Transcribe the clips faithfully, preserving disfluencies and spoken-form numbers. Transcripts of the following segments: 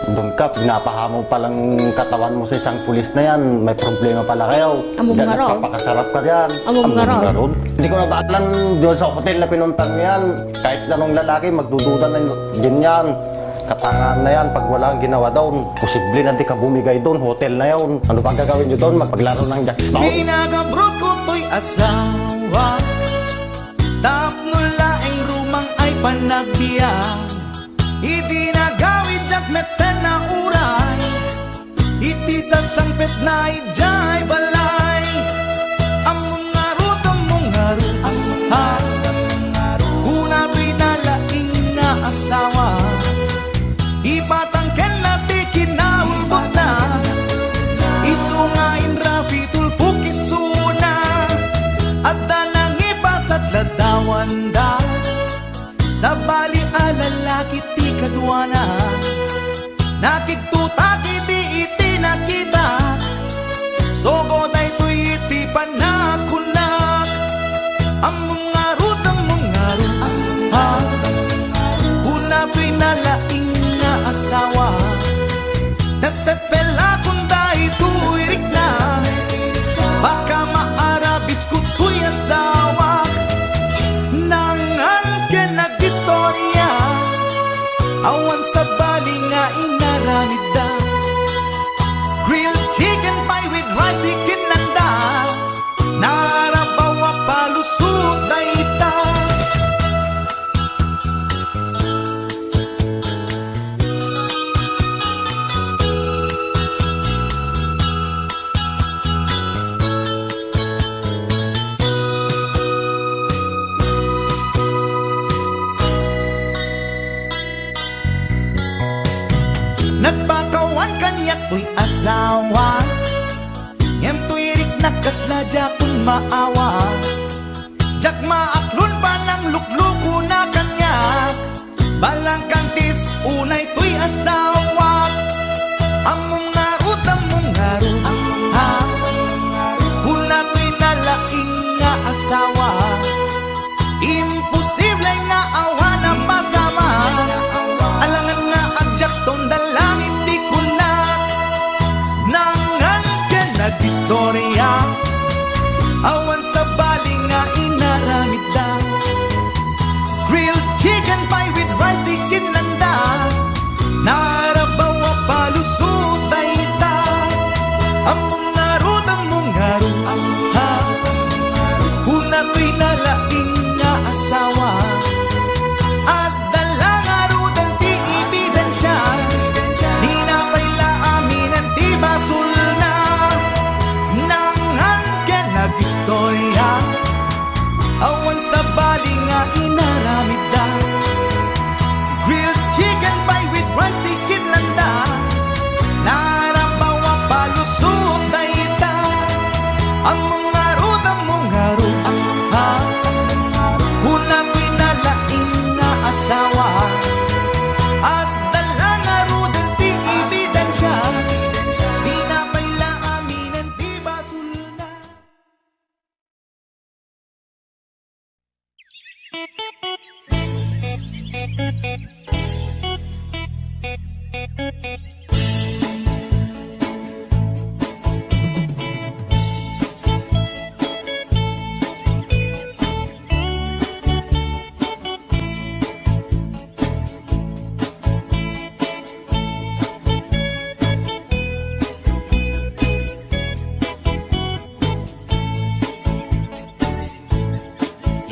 Don Cap, pinapahamak pala ang katawan mo sa isang pulis na yan. May problema pala kayo. Ammom ngarud. Nagpapakasarap ka diyan. Ammom ngarud. Hindi ko na ba alam doon sa hotel na pinuntahan mo yan. Kahit anong lalaki, magdududa na yun. Ganyan. Katangahan na yan pag wala kang ginawa doon. Posible na di ka bumigay doon. Hotel na yun. Ano ba gagawin nyo doon? Magpaglaro ng jackstone? Pinagabrot ko to'y asawa. Tapno laeng rumang ay panagbiag. Iti nagawid diak metten a uray. Iti sasangpetna idiay balay. Ammom ngarud, ammom ngarud, ha? Kuna toy nalaing nga asawa. Ipatang kenna ti kinaulbodna. Isu nga inrapitulpok isuna. Adda nangipasat ladawanda. Sabali a lalaki ti kaduana. Nakigtutak idi iti nakita. Sogo daytoy iti panagkunak. Ammom ngarud, ammom ngarud, ha? Kuna toy nalaing nga asawa. Tetteppelakon daytoy rikna. Baka maarabisko toy asawak. Nangan ken nagistorya. Awan sabali nga inaramidda. Grilled chicken pie with rice ti kinlanda. Narabaw a palusot dayta. Nagpakawan kaniak toy asawa. Ngem toy riknak kasla diakon maawa. Diak maaklon panangluklukona kaniak. Balangkang tis unay toy asawa. Ammom ngarud, ammom ngarud, ha? Kuna toy nalaing nga asawa. Imposible nga awan a pasamak. Alangan nga agjackstone da langit ti kunak. Nangan ken nagistorya. Awan sabali nga inaramidda. Grilled chicken pie with rice ti kinlanda. Narabaw a palusot dayta. Ammom ngarud, ammom ngarud, ha? Kuna toy nalaing nga asawa. Adda la ngaruden ti ebidensia. Tinapay la aminen ti basolna. Nangan ken nagistorya. Awan sabali nga inaramidda. Grilled chicken pie with rice ti kinlanda. Narabaw a palusot dayta. Ammom ngarud, ammom ngarud, ha? Kuna toy nalaing nga asawa. Adda la ngaruden ti ebidensia. Tinapay la aminen ti basolna.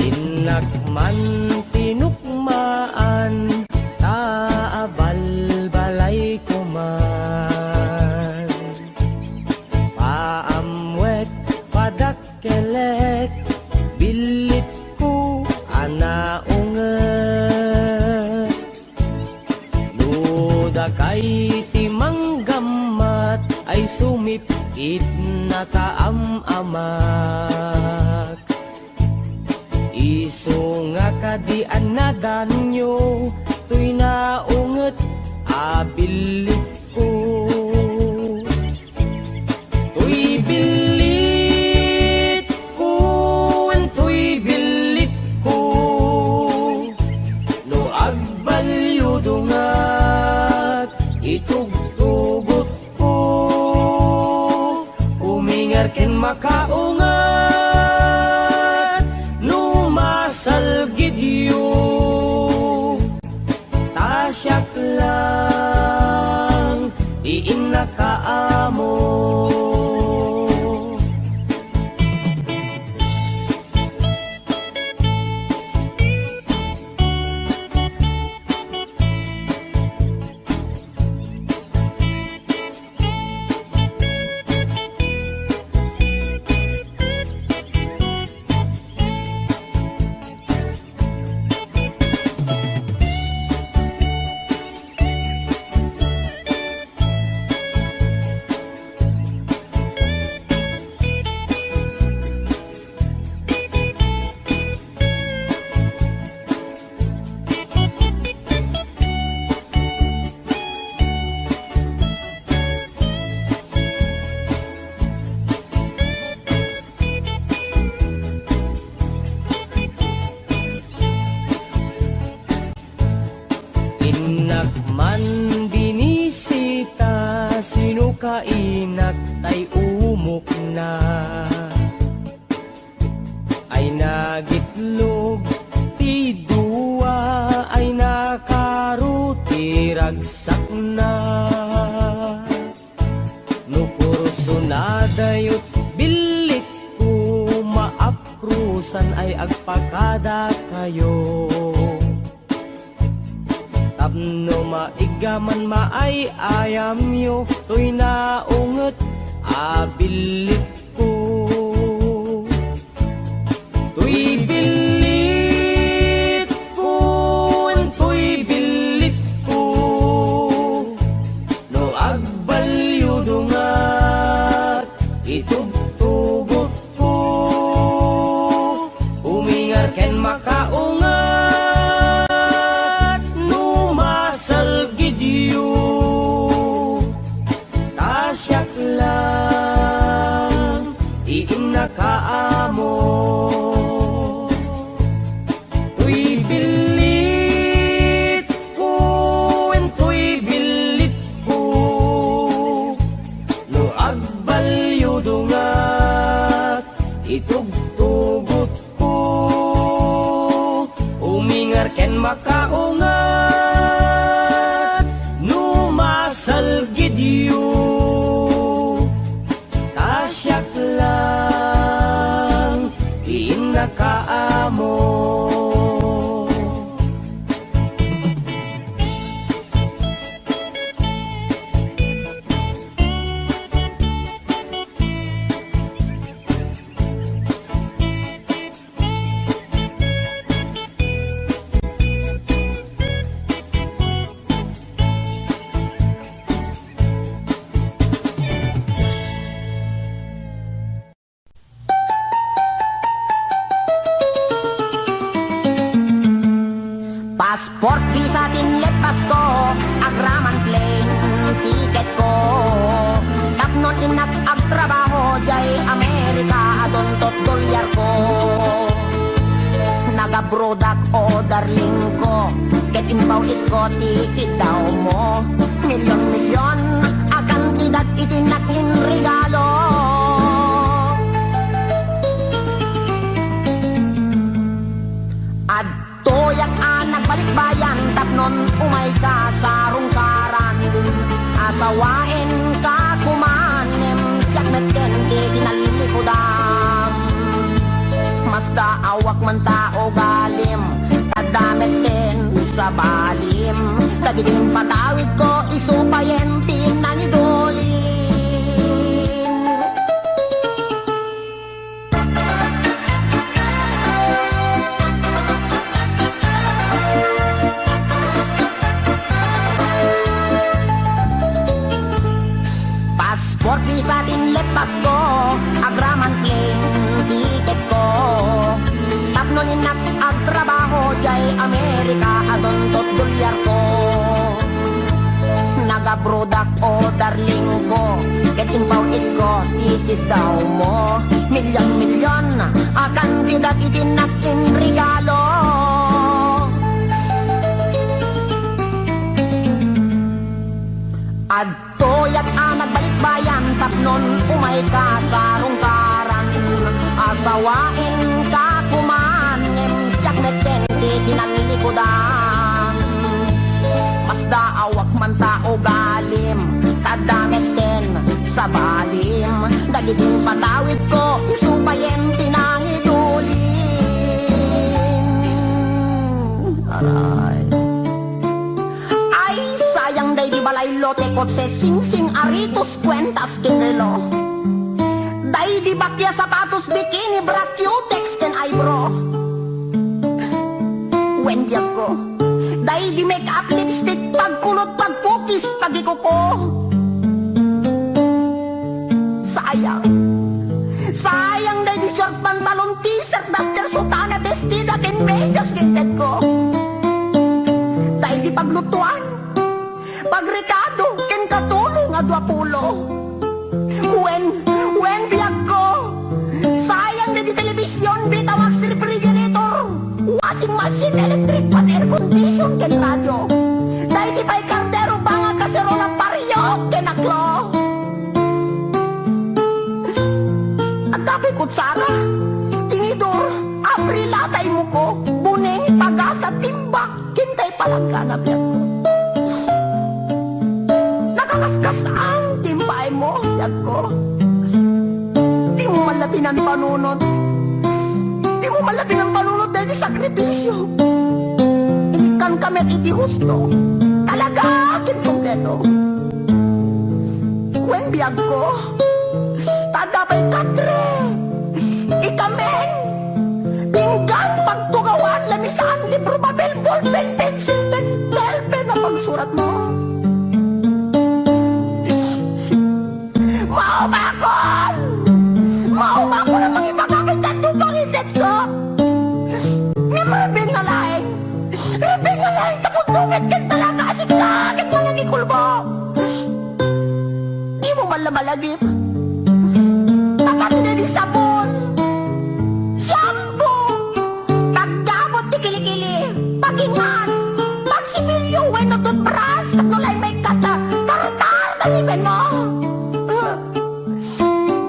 Innak man tinukmaan, ta abalbalayko man. Paammuek, padakkelek, billitko a naunget. No dakay ti manggammat ay sumipkit nakaam-amak. Isu nga kadi a nadanyo toy naunget a billitko. Toy billitko, wen toy billitko. No agbalyo dungat, itug ken makaunget no masalgidyo. Ta siak lang ti innakaammo. Innak man binisita, sino ka inak tay umukna? Ay nagitlog ti dua, ay nakaro ti ragsakna. No kursunadayot billit ko, maaprusan ay agpakadakayo. Tapno maiggaman maay-ayamyo, toy naunget a billit ko. Toy billit ko, toy billit ko. No agbalyo dungat, itugtugot ko. Umingar ken makaungat no masalgidyo. Ta siak lang ti innakaammo. Toy billit ko, wen toy billit ko. No agbalyo dungat, itugtugot ko. Umingar ken makaungat no masalgidyo. Ta siak lang ti innakaammo. Passport visa tinlepasko, agraman plane ticket ko. Tapnon innak agtrabaho jay Amerika, adunto dolyar ko. Nagabrodak, o darling ko, ket impaw-itko ti kiddawmo. Milyon-milyon a kantidat iti innak inregalo. Adtoyak a nagbalikbayan tapnon umayka sa rungkaran. Asawaenka koma ngem siak metten ti kinallikudam. Masta awakan ta ugalim, adda metten sabalim. Dagiti impatawidko, isu payen ti nangidulin. Passport visa tinlepasko, agraman plane ticket ko. Tapno innak agtrabaho jay Amerika, adunto dolyar ko. Nagabrodak, o darling ko, ket impaw-itko ti kiddawmo. Milyon-milyon a kantidat iti innak inregalo. Adtoyak a nagbalikbayan tapnon umayka sa rungkaran. Sawaenka koman, ngem siak metten ti kinanlikudan. Masdaawak man ta ugalim, ta adda metten sabalim. Dagiti impatawidko, isu payen ti nangidulin. Aray. Ay, sayang daydi balay, lote, kotse, singsing, aritos, kuentas, ken relo. Daydi bakia, sapatos, bikini, bra, cutex, ken eyebrow. Wen, biagko. Daydi make-up, lipstick, pagkulot, pagpukis, pagikuko. Sayang. Sayang daydi short, pantalon, t-shirt, duster, sutana, bestida, ken medias, ken tetko. Daydi paglutuan, pagrekado, ken katulong a duapulo. Wen, wen, biagko. Sayang daydi television, Betamax, refrigerator, washing machine, electric fan, air condition, ken radio. Daydi pay kardero, banga, kaserola, pariok, ken aklo. Adda pay kutsara, tinidor, abril, lata, imuko, buneng, pagasa, timba, ken tay palanggana, biagko. Nakakaskas-an ti impaaymo, biagko. Dimo man la pinampanunot. Dimo man la pinampanunot daydi sakripisio. Inikkanka met iti husto. Talaga ken kompleto. Wen, biagko. Ta adda pay katre, ikamen, pinggan, pagtugawan, lamisaan, libro, papel, ballpen, pensil, pentel, pen a pagsuratmo. Maumakon! Maumakon a mangibagak iti adu pangitetko. Ngem rubing nga laeng, rubing nga laeng, tapno met ken talaga a sika ket manangikulbo. Dimo man la malagip. Tapno daydi sabon, shampoo, pagdabot ti kilikili, pagingan, pagsipilyo wenno toothbrush, tapno laeng maikkat a tartar ti ngipinmo.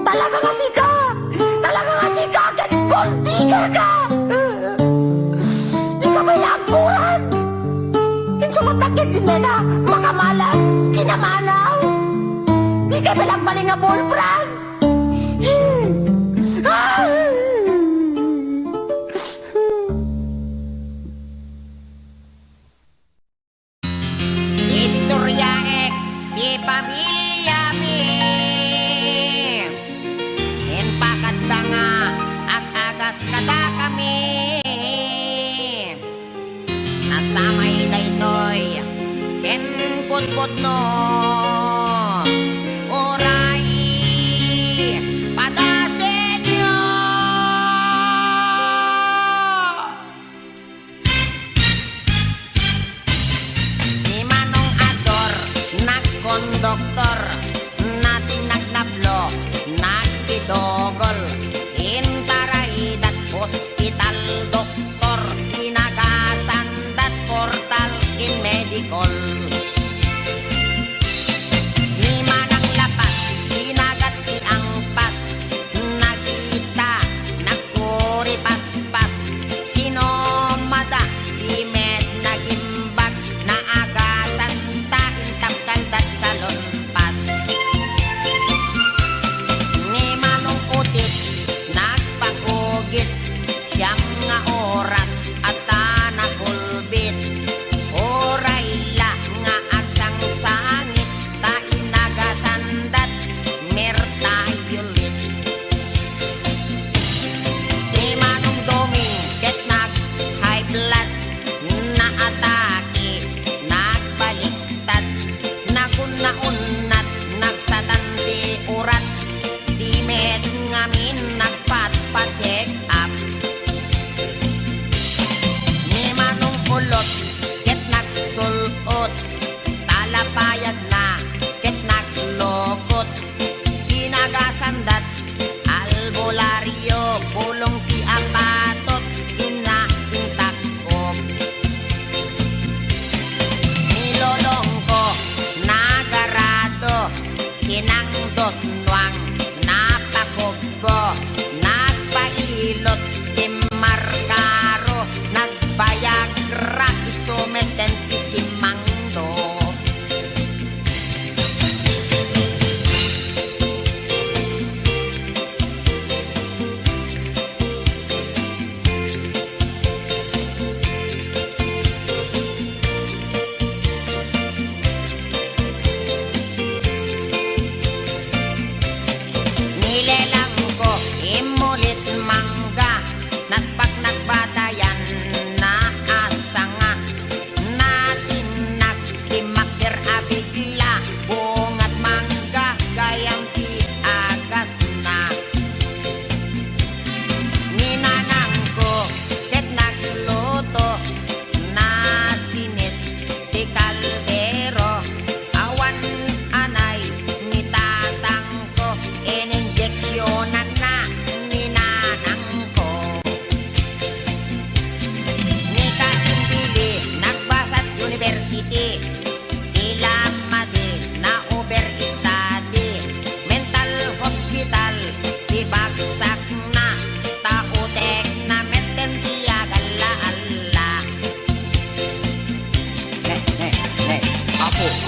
Talaga nga sika! Talaga nga sika ket gold digger ka! Dika pay la agguran! Insumatak ket dineda makamalas, kinamanaw! Dika pay la agbalin nga bullfrog! Istoryaek ti pamiliami. Impakadda nga ag-agas kadakami. Nasamay daytoy ken pudpudno. Uray padasenyo. Ni Manong Ador nagkonduktor, nating nagnablo, nagkidugol, intaraydat ospital doktor, inagasandat portal ken medikol.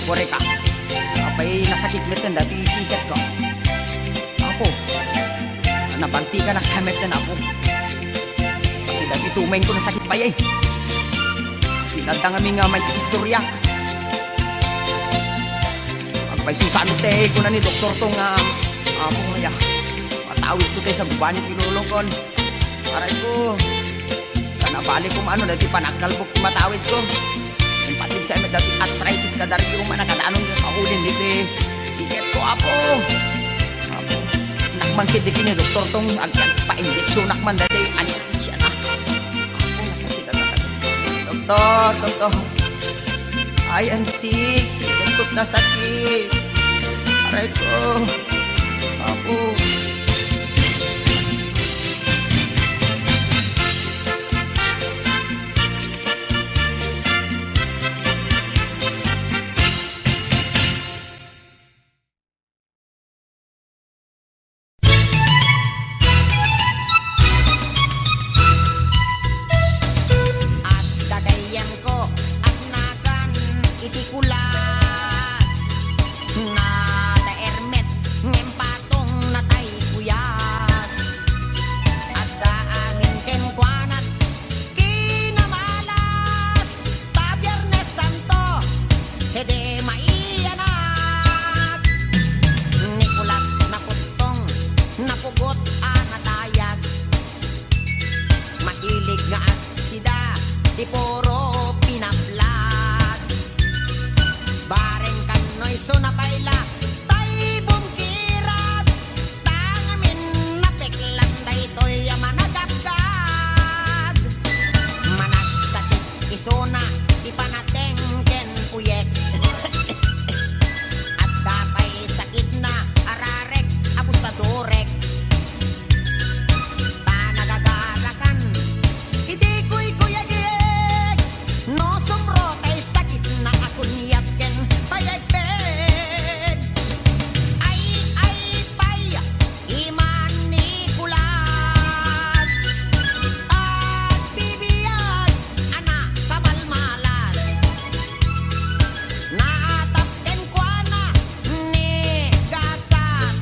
Korek a. Apay, nasakit met dati siketko. Apo, nabantika naksamet ken Apo. Dati tumengko nasakit pay ay. Pinadda ngamin nga may istorya. Agpayso sa amin ti kuna ni doktor to nga, Apo, aya, matawid ko tayo sa gubanit ti lolongkon. Aray ko, ta nabalik ko maano dati panagkalbok ti matawid ko. Impatid sa amin dati arthritis kada riyuma, nakadanon nga kaulin diti siketko, Apo. Apo, nakman kiti ni doktor tong ag-, agpa-injeksionak man dati anesthesia na. Apo, nasakit ang doktor, doktor. I am sick, sick, ang nasakit. Aray ko. Apo. Adda gayyemko, agnagan iti kulas. Nadaer met, ngem patong natay kuyas. Adda amin kenkuana, kinamalas, ta Biernes Santo, sedi maiyanak. Nikulas, naputtong, napugot a nadayag. Makilig nga agsida, ti puro pinaplag. Bareng kanno isu na pay la, tay bungkirat. Ta ngamin napeklan daytoy a managapgad. Managsakit isuna ti panateng ken uyek. Adda pay sakitna a rarek a busadurek. Ta nagagarakan iti kuykuyagik. No sumro tay sakitna a kunyat ken payegpeg. Ay, ay, pay, Ima Nicolas, agbibiag a nakamalmalas. Naatap kenkuana ni gasat.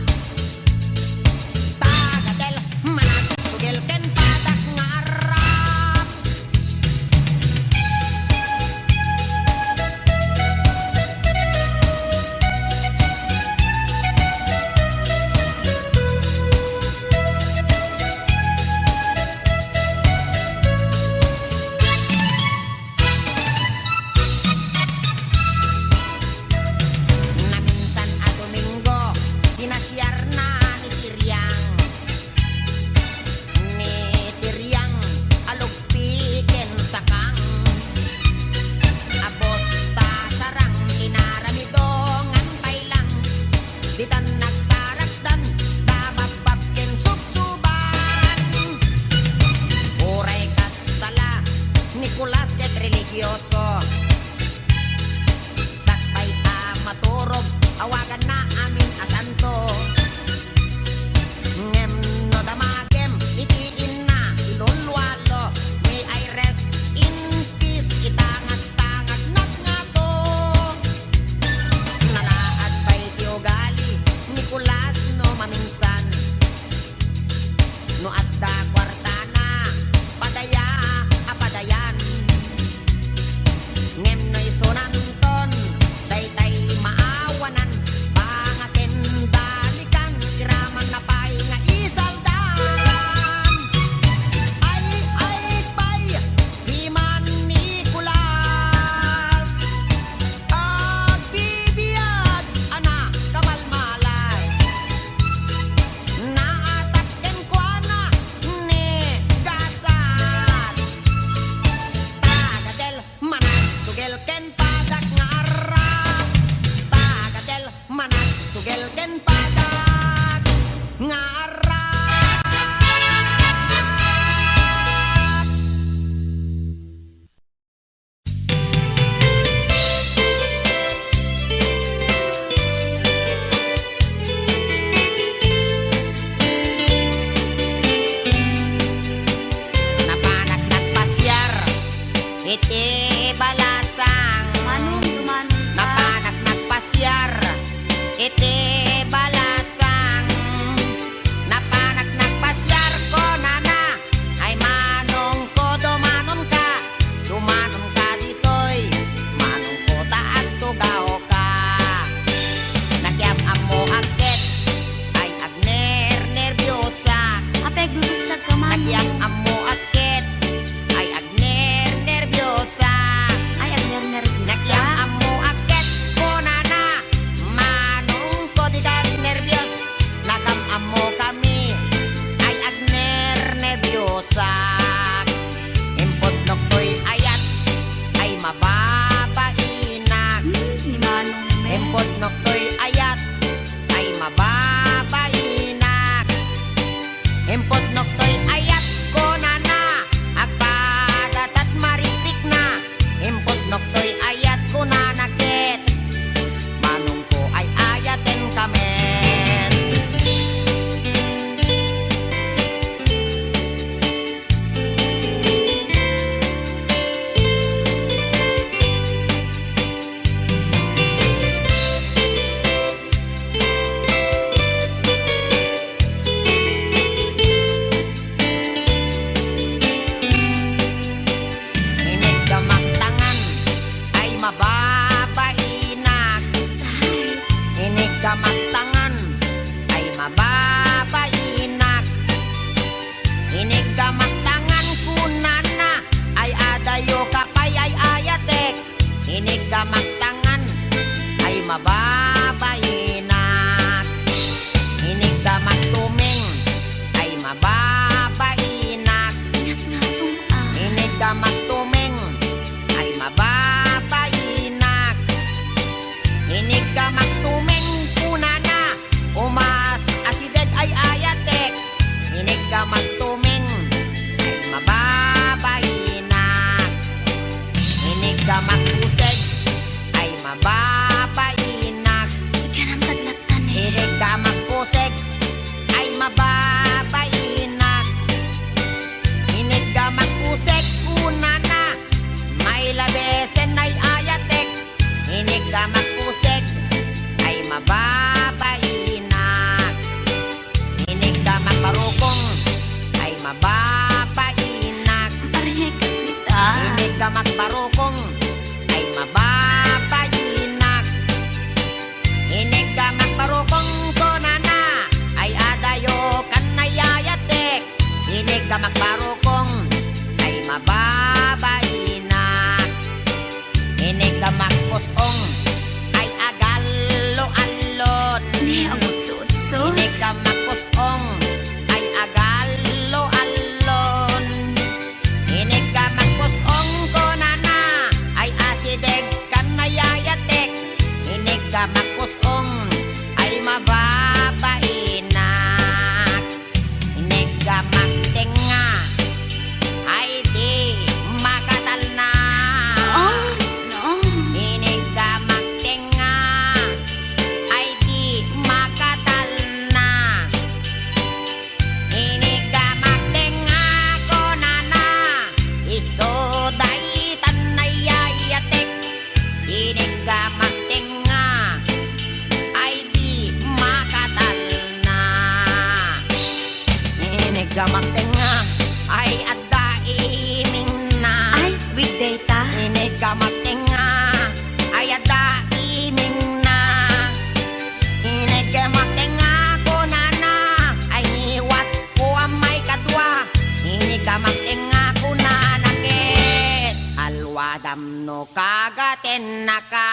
Tagatel, managsugil ken padak nga arrap. Naminsan a Domingo, kinasiarna ni Tiriang. Ni Tiriang a lugpi ken sakang. Abos ta sarang inaramidongan pay lang. Ditan nagsarakdan, dababbab ken subsuban. Uray kas sala, Nicolas ket religioso. Sakbay a maturog, awaganna amin a santo. Ngem no damagem iti inna, ilulualo, may I rest in peace, itangatangagnak ngato. Nalaad pay ti ugali Siar iti balasang. Napanak nagpasiar, kunana, "Ay, manongko, dumanonka. Dumanonka ditoy, manongko, ta agtugawka." Nakiam-ammoak ket, ay, agnernerbiosak. Apay, agrurusak ka, manong? Nakiam-ammoak ket, ay, agnernerbiosak. Ay, agnernerbiosak. Nakiam-ammoak ket, kunana, "Manongko, dika agnerbios. Nakam-ammokami." Ay, agnernerbiosak. Impudnok toy ayat, ay, mababainak. Hmm, ni Manong Mel. Impudnok toy ayat, ay, mababainak. Impudnok toy ayat, kunana, agpadatat marikpikna. Impudnok toy ayat, kunana ket, "Manongko, ay-ayatenkamen." Iniggamak tangan, ay, mababainak. Iniggamak tangan, ay, mababainak. Iniggamak tangan, kunana, ay, adayoka pay, ay-ayatek. Iniggamak tangan, ay, mababainak. Iniggamak tumeng, ay, mababainak. Iniggamak tumeng, ay, mababainak. Iniggamak tumeng, kunana, umas asideg, ay-ayatek. Iniggamak tumeng, ay, mababainak. Iniggamak pusek, ay, mababainak. Iniggamak pusek, ay, mababainak. Iniggamak pusek, kunana, mailabesen, ay-ayatek. Iniggamak pusek, ay, mababainak. Iniggamak barukong, ay, mababainak. Iniggamak barukong, ay, mababainak. Iniggamak barukong, kunana, ay, adayokan, ay-ayatek. Iniggamak barukong, ay, mababainak. Iniggamak pus-ong, ay, agallo-allon. Ni, agutso-utso. Iniggamak pus-ong, ay, agallo-allon. Iniggamak pus-ong, kunana, ay, asideg kan nayayatek. Iniggamak pus-ong, ay, mababainak. Iniggamak tengnga, ay, di makatalna. Oh, no. Iniggamak tengnga, ay, di makatalna. Iniggamak tengnga, kunana, isu daytan nayayatek. Iniggamak tengnga, ay, di makatalna. Iniggamak tengnga, ay, adda imingna. Ay, weekday ta. Iniggamak tengnga, ay, adda imingna. Iniggamak tengnga, kunana, ay, ngiwatko a maikadua. Iniggamak tengnga, kunana ket, alwadam no kagatennaka.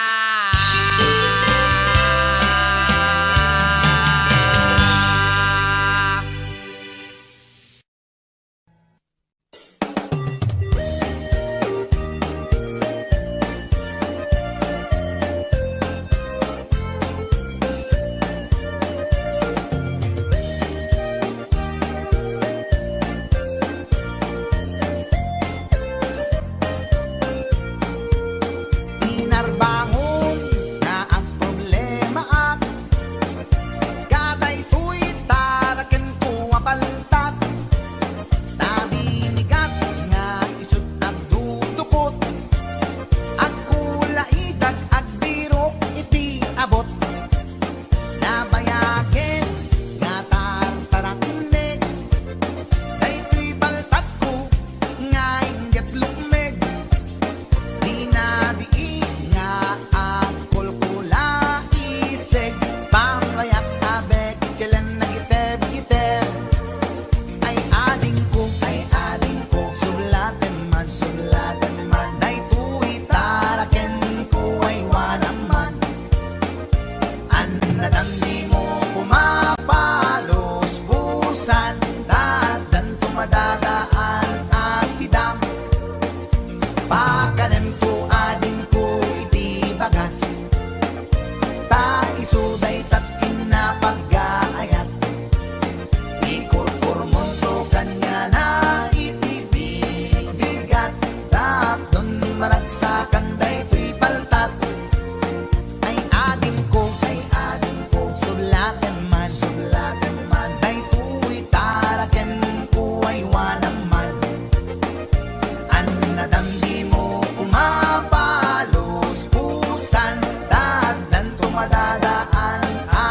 Inarbang Isu dayta ti kinapagaayat. Ikurkurmonto kaniana iti bigat. Tapno maragsakan daytoy paltat. Ay adingko, ay adingko, sulaten man, sulaten man. Daytoy tarakenko ay wanam man. Annadam dimo koma paluspusan, ta addanto madadaan a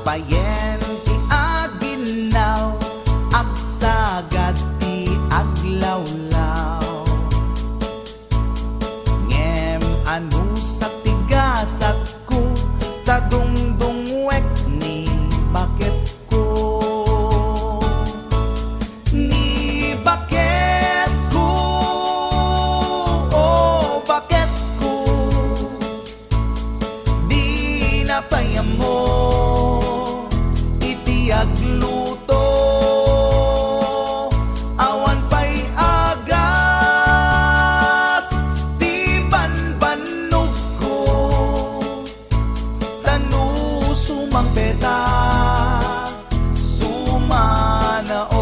Payen ti aginnaw, agsagad ti aglawlaw. Ngem anusak ti gasatko, ta dungdungwek ni baketko. Ni baketko, o baketko, dina pay ammo iti agluto. Awan pay agas ti banbannogko. Ta no sumangpeta, sumanaw.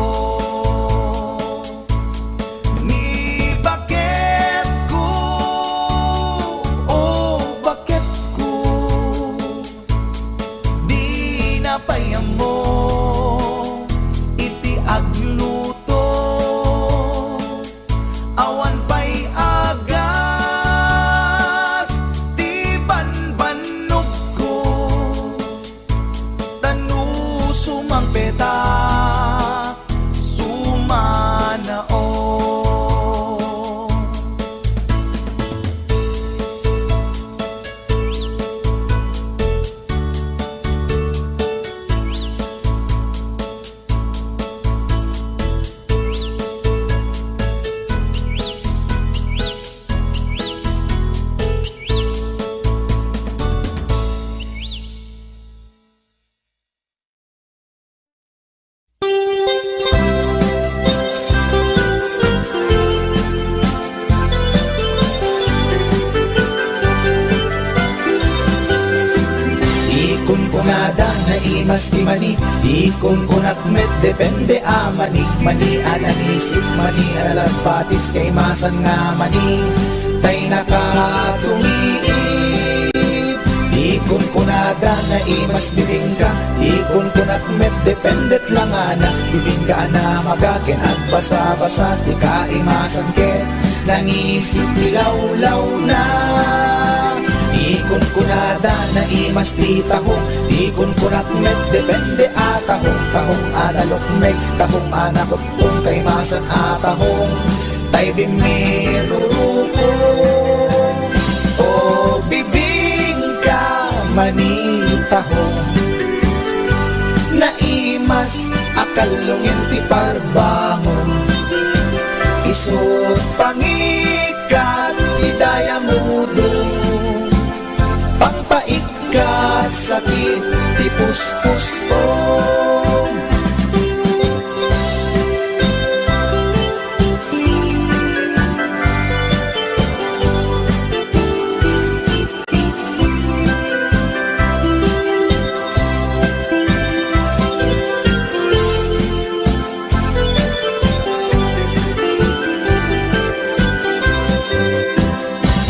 Ni baketko, o baketko, dina pay ammo iti agluto. Awan pay agas ti banbannogko. Ta no sumangpeta, sumanaw. Ikunkunada, naimas ti mani. Ikunkunak met, depende a mani. Mani a nangisip, mani a nalagpatis, kaimasan nga mani tay nakatungiib. Ikunkunada, naimas bibingka. Ikunkunak met, dependet langana. Bibingka a namaga ken agbasa-basa ti kaimasan ket nangisip ti lawlawna. Ikunkunada, naimas ti tahong. Ikunkunak met, depende a tahong. Tahong a nalukmeg, tahong a nakutpong, kaimasan a tahong tay bimmirurukong. O bibingka, mani tahong, naimas a kallungen ti parbangon. Isut' pangikat ti dayamudong, pangpaikkat sakit ti puspusom.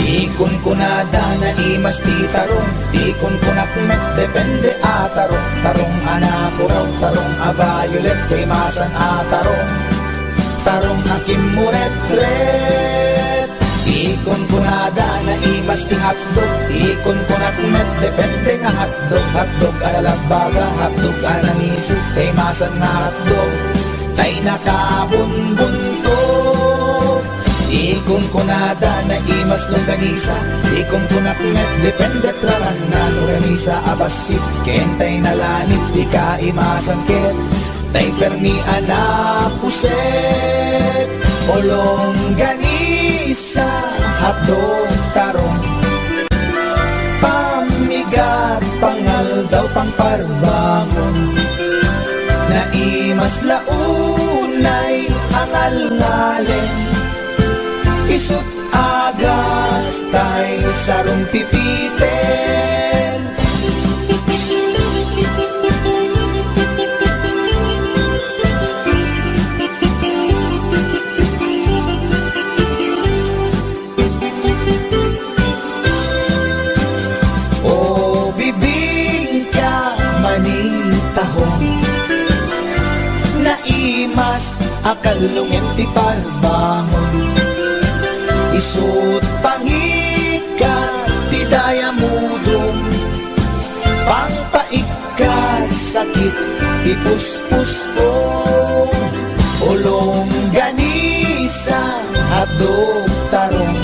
Ikunkunada, naimas ti tarong. Ikunkunak met, depende a tarong. Tarong a napuraw, tarong a violet, kaimasan a tarong. Tarong a kimmuretret. Ikunkunada, naimas ti hotdog. Ikunkunak met, depende nga hotdog. Hotdog a nalagbaga, hotdog a nangisip, kaimasan nga hotdog tay nakabunbuntot. Ikunkunada, naimas longganisa. Ikunkunak met, depende ti ramanna. Longganisa a bassit ken tay nalanit ti kaimasan ket tay permi a napuset. O longganisa, hotdog, tarong, pammigat, pangaldaw, pangparbangon. Naimas la unay a ngalngalen. Isut' agas tay sarumpipiten. O bibingka, mani tahong, naimas a kallungen ti parbangon. Isut' pangikat ti dayamudong, pangpaikkat Sakit ti puspusong, ulong ganisa, aduk tarong,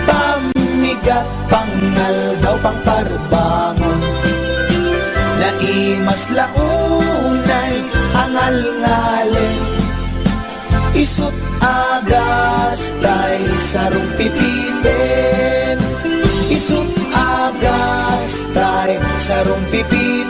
pammigat, pangaldaw, pangparbangon, naimas la unay a ngalngalem. Isut' a gastay, sarong pipiten. Isut' a gastay, sarong pipiten.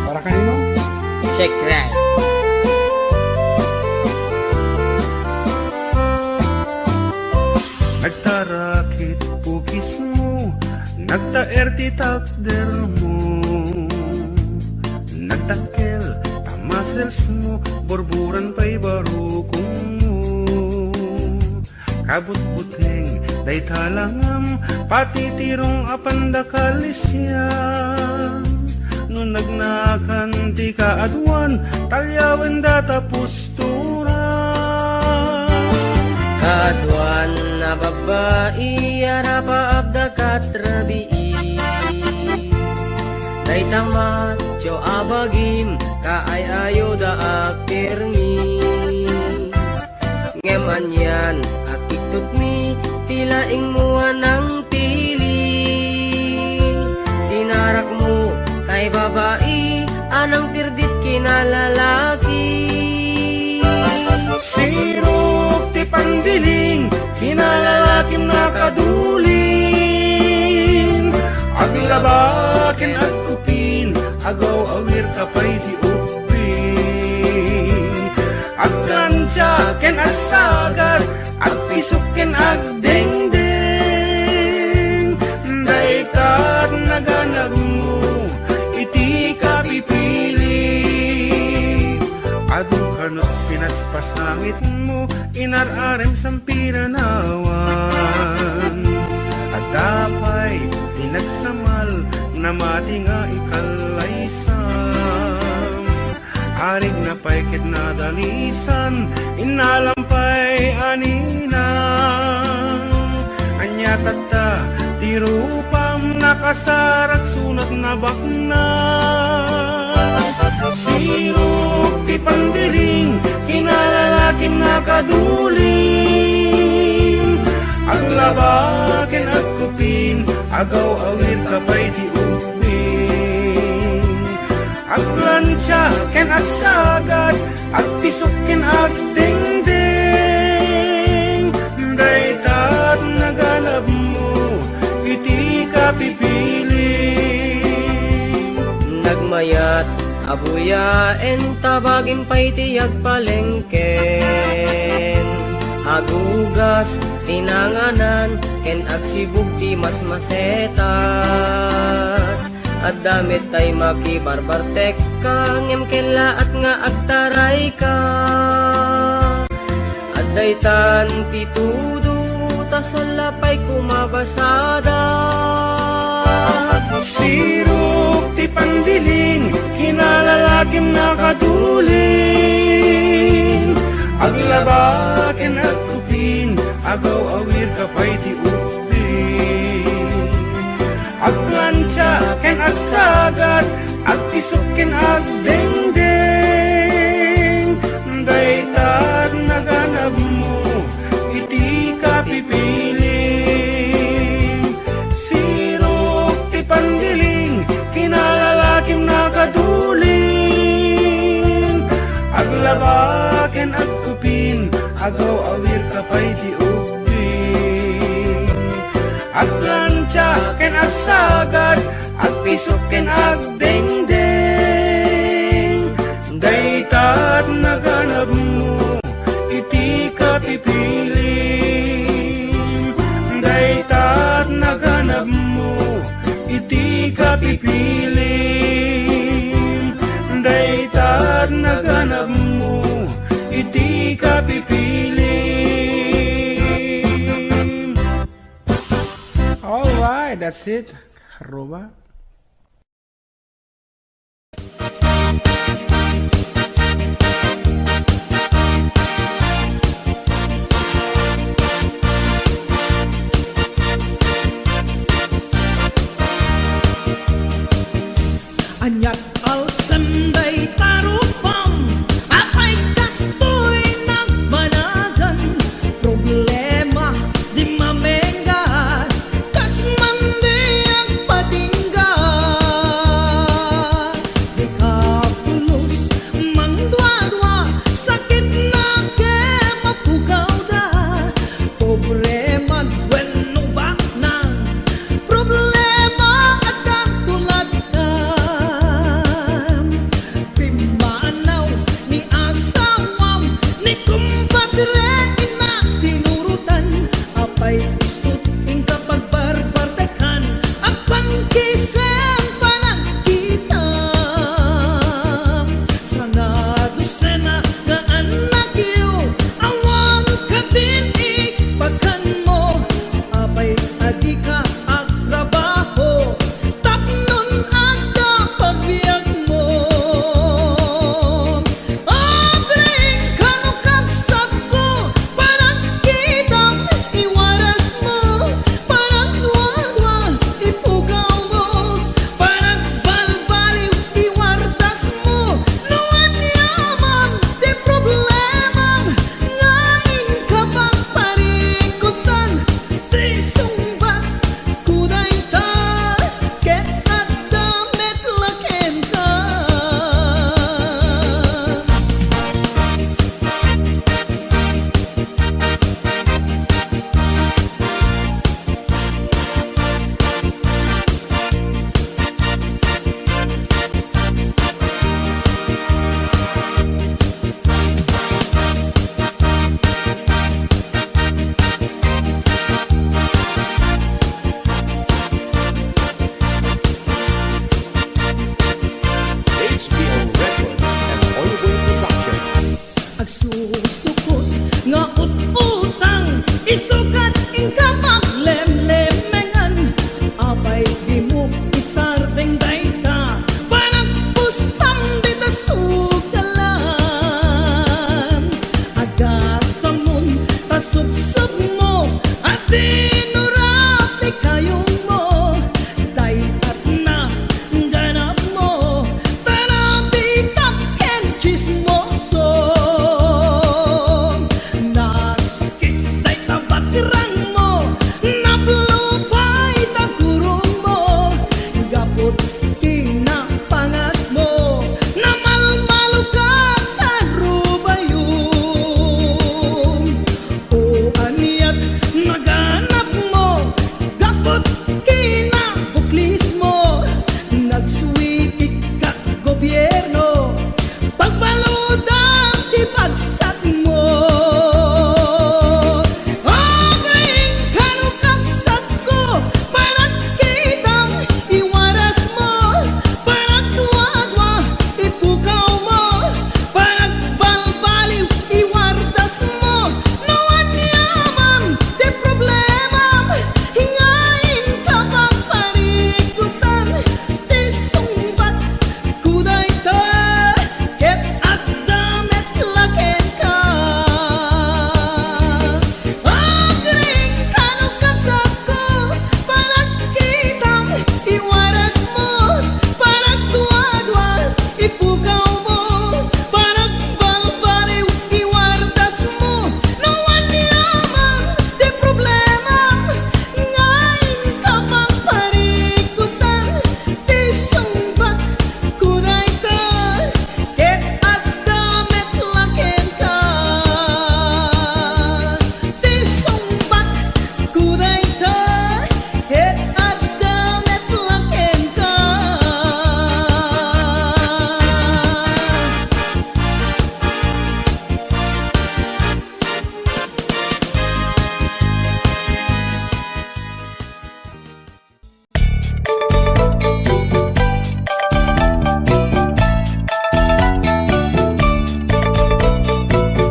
Para kanino? Check right. Nagtarakit pukismo, nagtaer ti takdermo. Nagdakkel ta musclesmo, burburan pay barukongmo. Kabutbuteng dayta langam, patitirong a pandakal isian. No nagnakan ti kaaduan, talyawenda ta pusturan. Kaaduan a babbai, arapaapda kat rabii. Dayta macho a bagim, kaay-ayoda a pirmi. Ngem anian a kiktutmi ti laingmo a nangtili. Sinarakmo tay babai a nangpirdit kinalalaki. Sirok ti pandiling, kinalalakim nakadulin. Aglaba ken agkupin, agaw-awir ka pay ti ubbing. Agplancha ken agsagad, agpisok ken agdengdeng. Dayta ti naganabmo iti kapipili. Adu kano ti pinaspasangitmo, inar-arem sampiranawan. Adda pay ti nagsamal, namati nga ikallaysam. Arigna pay ket nadalisan, innalam pay a ninang. Ania tatta ti rupam, nakasarak sunat nabaknang. Sirok ti pandiling, kinalalakim nakadulin. Aglaba ken agkupin, agaw-awir ka pay ti ubbing. Agplancha ken agsagad, agpisok ken agdengdeng. Dayta ti naganabmo iti kapipili. Nagmayat a buyaen, ta bagim pay ti agpalengken. Agugas ti nanganan ken agsibug ti masmasetas. Adda met tay makibarbartekka, ngem kellaat nga agtarayka. Addaytan ti tudo, ta salla pay kumabasada. Sirok ti pandiling, kinalalakim nakadulin. Aglaba ken agkupin, agaw-awir ka pay ti ubbing. Agplancha ken agsagad, agpisok ken agdengdeng. Dayta ti naganabmo iti kapipili. Sirok ti pandiling, kinalalakim nakadulin. Aglaba ken agkupin, agaw-awir ka pay ti ubbing. Agplancha ken agsagad, agpisok ken agdengdeng. Dayta ti naganabmo iti kapipili. Dayta ti naganabmo iti kapipili. Dayta ti naganabmo iti kapipili. That's it. Aruba. Aniat alsem dayta rupam, apay kastoy nagmanagan, problema di mamengga, kas man di agpatingga. Di ka pulos, mangduadua, sakit na ket mapukawda. Pobre man wenno baknang, problema adda tulad tam. Pimmanaw ni asawam, ni kumpadre, inna sinurotan, apay isut' inka pagbarbardekan, agpankisen panagkitam. Sana dosena nga annakyo, awan kadin ipakanmo, apay a dika agtrabaho, tapnon adda pagbiagmo. Agring kano kabsatko, panagkitam iwarasmo, panagduadua ipukawmo, panagbalbaliw iwartasmo, no aniaman ti problemam, nga inka pagparikutan, ti sungbat ko dayta, ket adda met la kenka. H B O Records and Oliver Production. Agsusukot nga ut-utang, isukat inka maglemlemengan. Apay dimo isardeng dayta, panagpustam dita sugalan. Adda samon ta supsupmo, a dinurap ti kayongmo, dayta met la ganapmo, ta nabitab ken tsismoso. Nasakit dayta bagrangmo, naplo pay ta gurongmo, gapu ti napangasmo, namalmalo ka ken rubayom. O aniat naganapmo, gapu ti nabuklismo, nagswitik ka gobierno, pagbaludan ti pagsatmo. Agring kano kabsatko, panagkitam iwarasmo, panagduadua ipukawmo, panagbalbaliw iwartasmo, no aniaman ti problemam, nga inka pagparikutan, ti sungbat ko dayta, ket adda met la kenka. Agring kano kabsatko, panagkitam iwarasmo, panagduadua ipukawmo, panagbalbaliw iwartasmo, no aniaman ti problemam, nga inka pagparikutan, ti sungbat ko dayta, ket adda met la kenka. Ti sungbat ko dayta, ket adda met la kenka.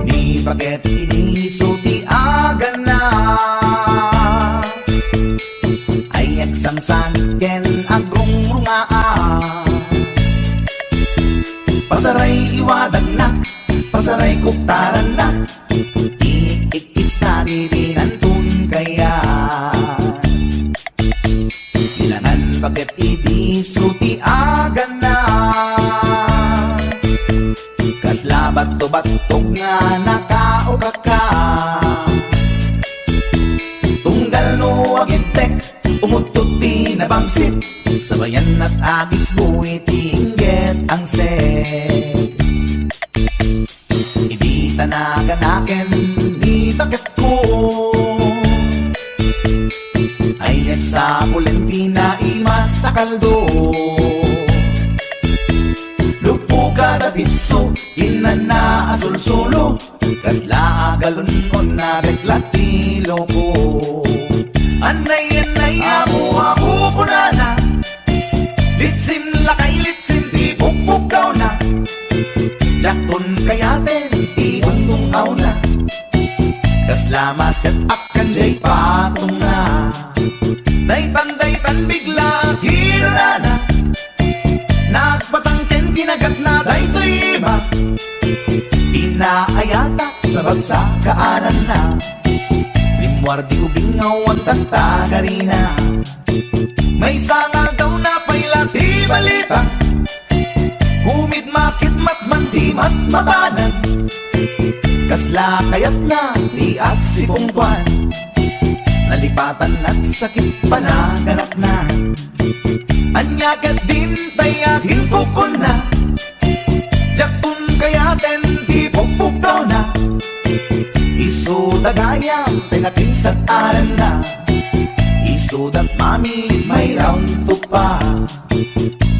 Ni paket idi isu ti agana. Ay, agsam- Sangit ken agrungrungaak. Pasaray iwadagnak, pasaray kuktarannak. Ti ikkis na ti binantun kayat. Kailangan paket idi su ti agana. Kasla batto-battog nga nakaukaka. Tunggal no agibtek, umuttot ti nabangsit. Sabayan at agisgo iti inggit angset. Idi ta naganaken ni baketko, ay agsapulen ti naimas a kaldo. Luppo kada pitso, inanna a sulsulo, kasla a galon-on na beklat ti loko. Anay, anay, apo, apo, kunana. Litsin lakay, litsin ti pukpukawna. Diakton kayaten ti dungdung-awna. Kasla maset-ak ken jay patongna. Daytan, daytan bigla kirunana. Nagbatang ken kinagatna daytoy iba. Pinaayatak sa bagsa kaananna. Rimmuar di ubing nga awan tagtagarina. Maysa nga aldaw napay la ti balita. Gumidmakit matman ti matmatanan. Kasla kayatna ti agsipungtoan. Nalipatan at sakit panaganakna. Ania ket dintay a kinkukunna. Diakton kayaten ti pukpukawna. Isu da gayam ti nakinsat-aranna. Isudat mamilit may round two pa.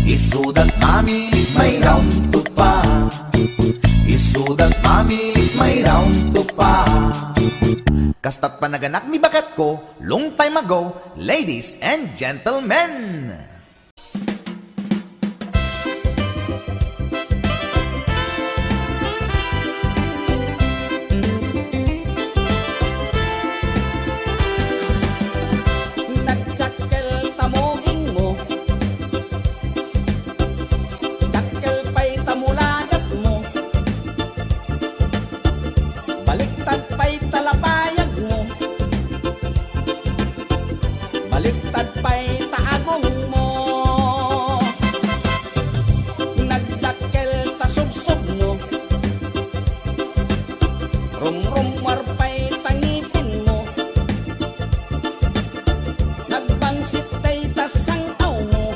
Isudat mamilit may round two pa. Isudat mamilit may round two pa. Kastat panaganak ni baketko, long time ago, ladies and gentlemen. Nagdakkel ta mugingmo, dakkel pay ta mulagatmo. Baliktad pay ta lapayagmo. Baliktad pay ta agongmo. Nagdakkel ta subsubmo. Rumrummuar pay ta ngipinmo. Nagbangsit dayta sangkawmo.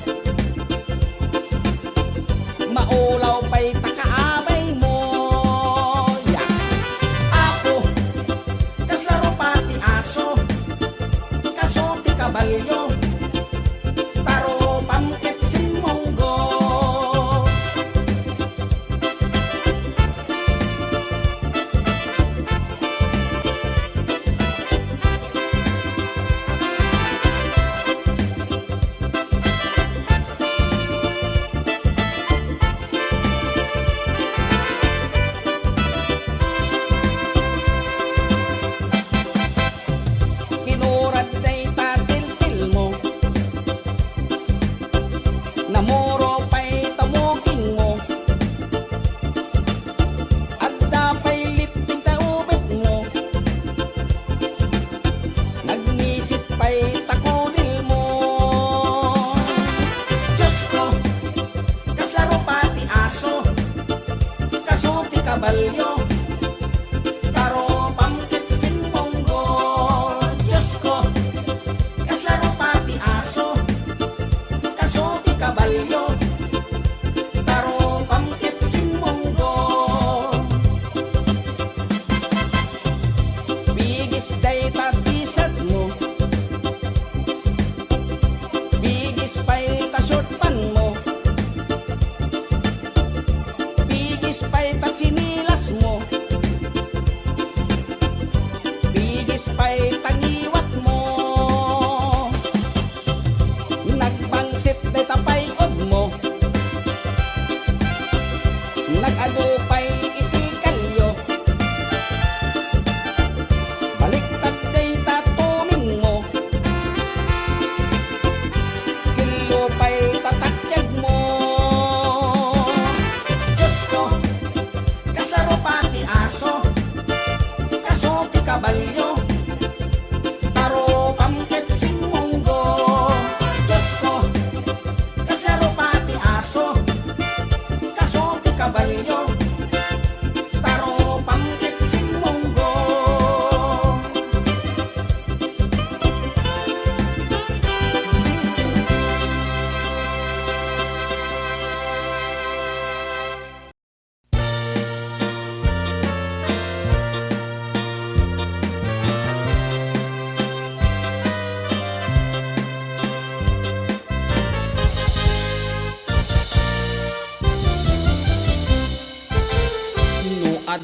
Maulaw pay ta kaabaymo. Ya. Apo, kasla rupa ti aso, kaso ti kabalio, ta rupam ket simmunggo. Kinurad dayta tiltilmo.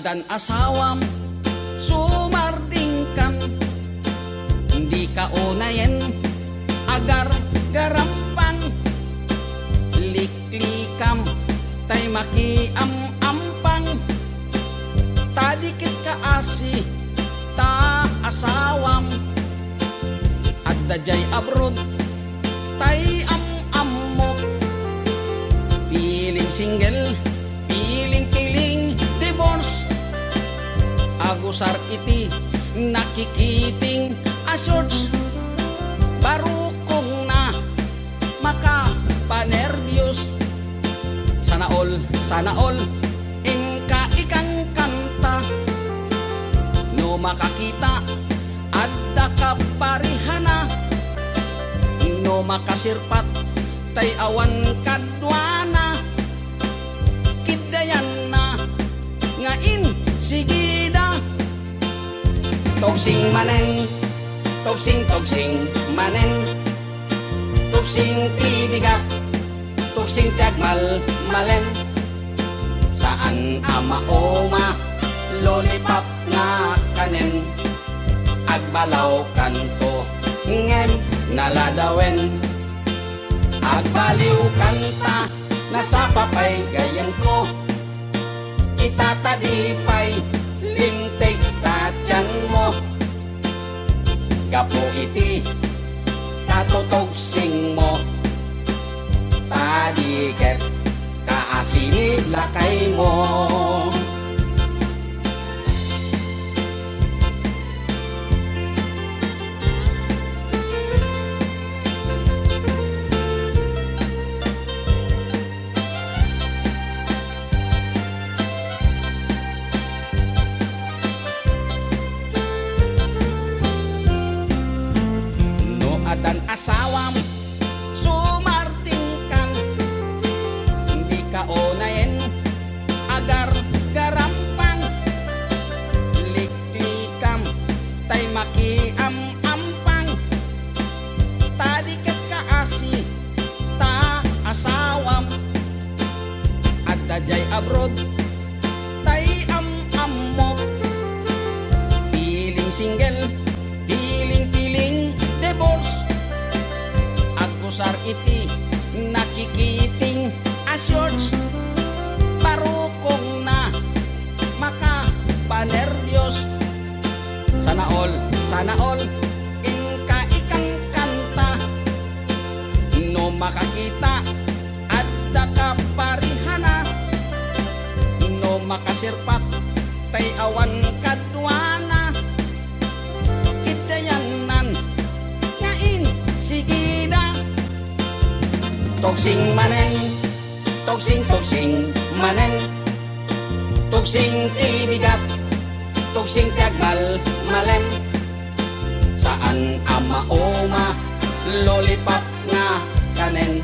Tan asawam, sumardingkan, dika unayen agargarampang, liklikam, tay makiam-ampang, ta di ket kaasi ta asawam. Adda jay abroad, tay am-ammo. Piling single, piling-piling divorce. Agusar iti nakikiting a shorts. Barukongna, makapanerbios. Sana all, sana all, inka ikankanta. No makakita, adda kaparihana. No makasirpat, tay awan kaduana. Kiddayanna, nga insigida. Tugsing manen, tugsing, tugsing manen. Tugsing ti bigat, tugsing ti agmalmalen. Saan a mauma, lollipop nga kanen. Agbalawkanto, ngem naladawen. Agbaliwkanta, nasapa pay gayyemko. Itatadi pay, lintik ta tianmo. Gapu iti katutugsingmo, ta di ket kaasi ni lakaymo. No addan asawam, sumardingkan, dika unayen agargarampang, liklikam, tay makiam-ampang, ta di ket kaasi ta asawam. Adda jay abroad, tay am-ammo. Piling single, piling-piling divorce. Agkusar iti nakikiting a shorts. Barukongna, makapanerbios. Sana all, sana all, inka ikankanta. No makakita, adda kaparihana. No makasirpat, tay awan kaduana. Kiddayannan, nga insigida. Tugsing manen, tugsing, tugsing manen. Tugsing ti bigat, tugsing ti agmalmalem. Saan a mauma, lollipop nga kanen.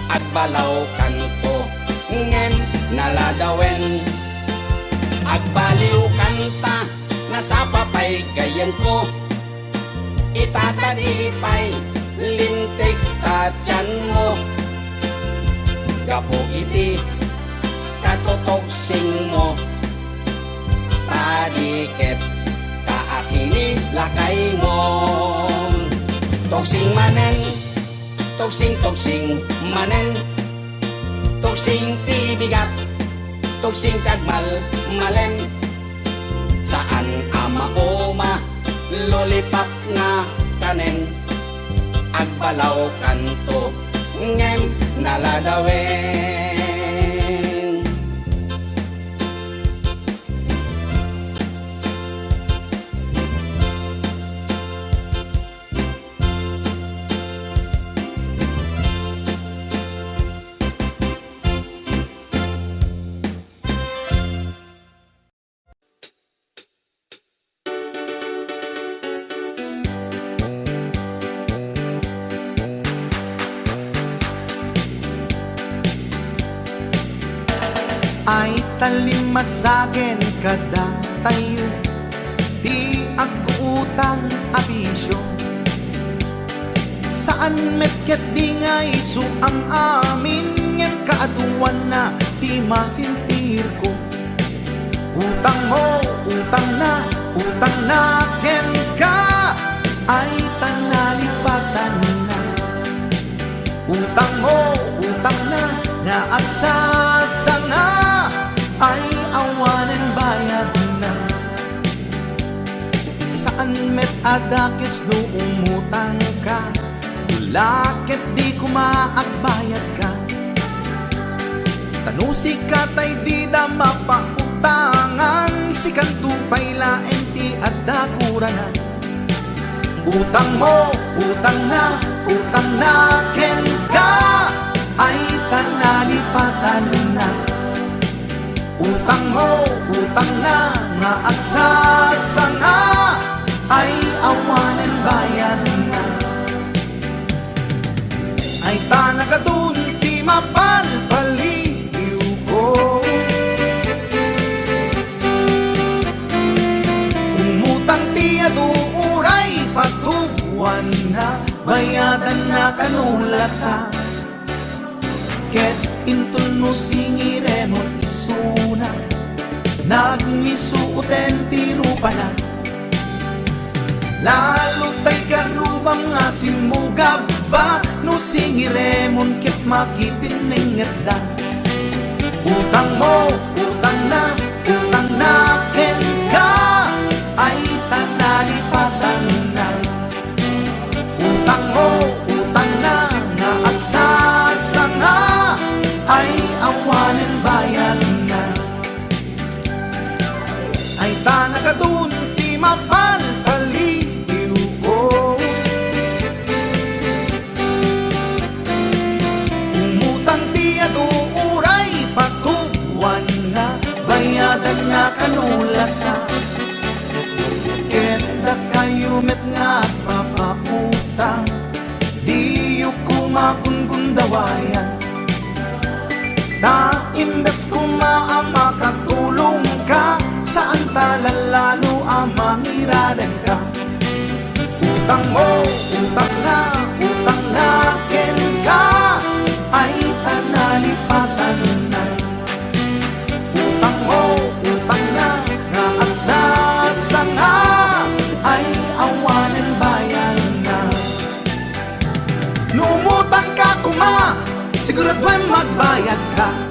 Agbalawkanto, ngem naladawen. Agbaliwkanta, nasapa pay gayyemko. Itatadi pay, lintik ta tianmo. Gapu iti katutugsingmo, ta di ket kaasi ni lakaymo. Tugsing manen, tugsing, tugsing manen. Tugsing ti bigat, tugsing ti agmalmalem. Saan a mauma, lollipop nga kanen. Agbalawkanto, ngem naladawen. Ay, tallimasagen kadatayo ti aggutan a bisio. Saan met ket di nga isu am-amin, ngem kaaduanna ti masentirko. Utangmo, utangna, utangna kenka, ay ta nalipatanna. Utangmo, utangna nga agsasanga, ay awanen bayadna. Saan met a dakes no umutangka, no la ket di koma agbayadka. Ta no sika tay dida mapautangan, sikanto pay laeng ti adda kurana. Utangmo, utangna, utangna kenka, ay ta nalipatanna. Utangmo, utangna nga agsasanga, ay awanen bayadna. Ay ta nagadun ti mapalpaliiwko. Umutang ti adu uray patubuanna, bayadanna kano latta. Ket inton no singiremon isuna, nagmisuoten ti rupana. Lalo tay karrubam nga simmugabba, no singiremon ket makipinnengngedda. Utangmo, utangna, utangna kenka, ay ta nalipatanna. Utangmo, utangna nga agsasanga, ay awanen bayadna. Ay ta nagadun ti mapalpaliiwko. Umutang ti adu uray patubuanna, bayadanna kano latta. Ket dakayo met nga agpapautang, diyo koma gungundawayan. Ta imbes koma a makatulongka, saan ta lalalo a mangiradanka. Utangmo, utangna, utangna kenka, ay ta nalipatanna. Utangmo, utangna nga agsasanga, ay awanen bayadna. No umutangka koma, siguraduem magbayadka.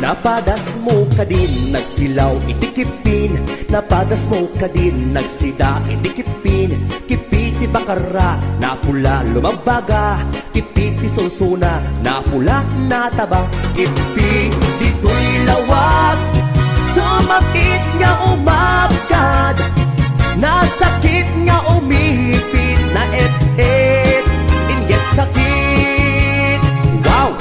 Napadasmo kadin nagpilaw iti kippin, napadasmo kadin nagsida iti kippin, kippi ti bakarra, napula, lumabbaga, kippi ti sursuna, napula, nataba, kippi ditoy lawag, sumapit nga umabkad, nasakit nga umipit, naet-et, inggit sakit. Wow!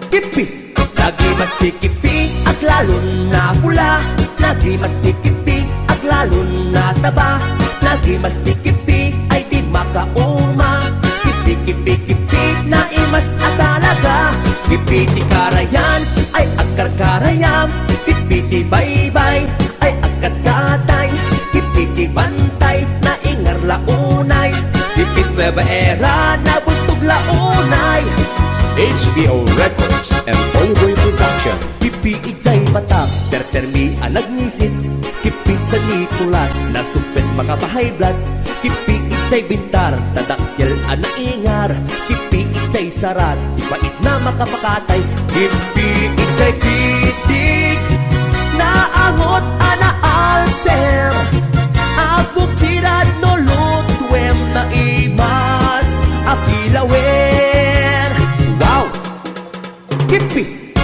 Kippi! Nagimas ti kippi, aglalon napula. Nagimas ti kippi, aglalon nataba. Nagimas ti kippi, ay di makauma. Kippi, kippi, kippi, naimas a talaga. Kippi ti karayan, ay agkarkarayam. Kippi ti baybay, ay agkatkatay. Kippi ti bantay, naingar la unay. Kippi ti babaera, nabultog la unay. H B O Records and Boy Boy Production. Kippi idiay Batak, perpermi a nagngisit. Kippi San Nicolas, nasungpet makapahay blood. Kippi idiay Bintar, tadakkel a naingar. Kippi idiay Sarat, ti pait na makapakatay. Kippi idiay Pitik, naangot a naalser. Abukirad no lutuem naimas a pilawer. Wow! Kippi,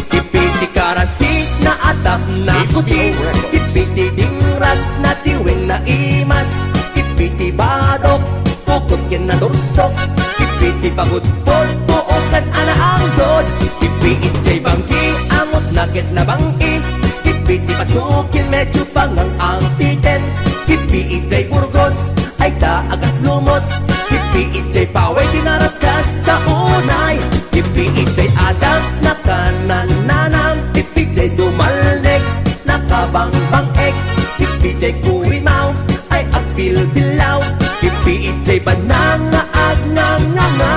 kippi ti karasi, naatap, nakuti. Kippi ti dingras, natiweng, naimas. Kippi ti badok, pukot ken nadursok. Kippi ti pagudpod, puokan a naangdod. Kippi idiay Banggi, angot na ket nabang-i. Kippi ti pasukin, medyo pangang-angtiten. Kippi idiay Burgos, ay ta agatlumot. Kippi idiay Paway, ti naratkas ta unay. Kippi idiay Adams, nakanananam. Kippi idiay Dumalneg, nakabangbang-ek. Kippi idiay Curimaw, ay agbilbilaw. Kippi idiay Banang nga agngangnganga.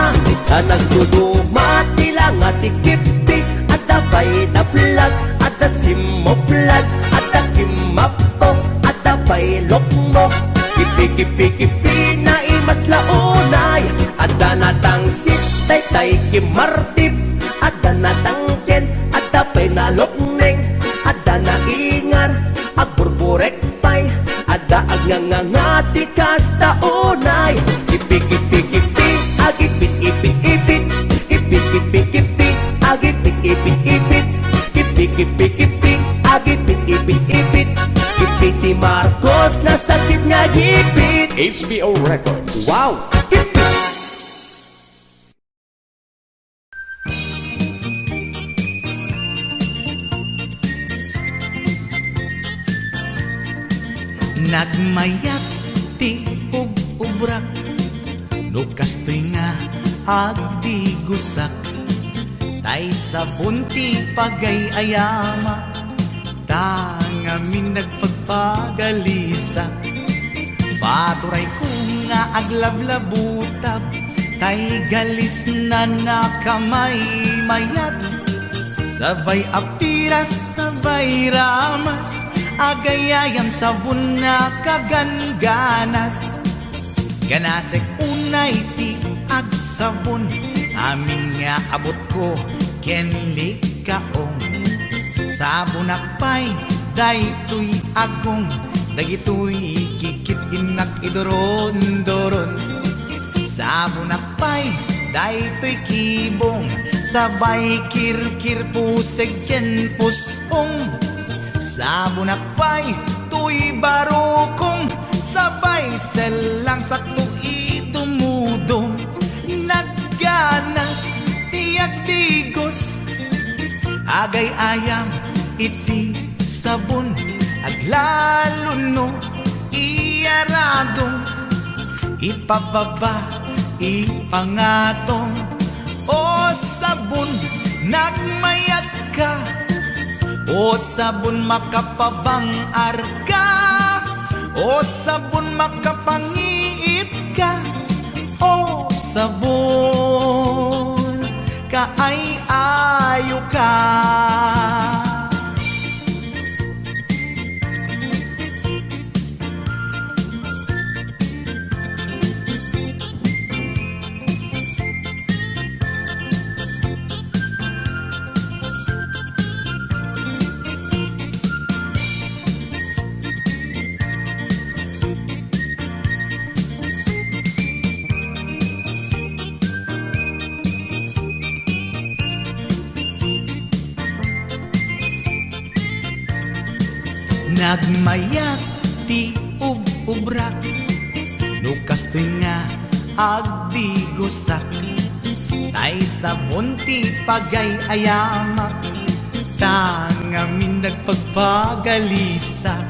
Ta Nagduduma ti langa ti kippi, adda pay dablag, adda simmuplad, adda kimmappo, adda pay lukmo. Kippi, kippi, kippi, naimas la unay, adda natangsit, daytay kimmartip, adda natangken, adda pay nalukneng, adda naingar, agburburek pay, adda agngangnganga ti kasta unay. Kippi, kippi, kippi, agipit, ipit, ipit. Kippi, kippi, kippi, agipit, ipit, ipit. Kippi, kippi, kippi, agipit, ipit, ipit. Kippi ti Marcos, nasakit nga agipit. H B O Records. Wow! Kippi! Nagmayat ti ub-ubrak, no kastoy nga agdigosak, tay sabon ti pagay-ayamak. Ta ngamin nagpagpagalisak, paturayko nga aglablabutab, tay galisna nakamaymayat. Sabay a piras, sabay ramas, agayayam sabon nakagangganas. Ganasek unay ti agsabon, amin nga abutko ken likaong. Sabonak pay daytoy agong, dagitoy kikit-innak iduron-duron. Sabonak pay daytoy kibong, sabay kirkir puseg ken pus-ong. Sabonak pay toy barukong, sabay sellang sakto idumudong. Nagganas ti agdigos, agay-ayam iti sabon, aglalo no iyaradong, ipababa, ipangatong. O sabon, nagmayatka. O sabon, makapabang-arka. O sabon, makapangiitka. O sabon, kaay-ayoka. Nagmayat ti ub-ubrak, no kastoy nga agdigosak, tay sabon ti pagay-ayamak, ta ngamin nagpagpagalisak.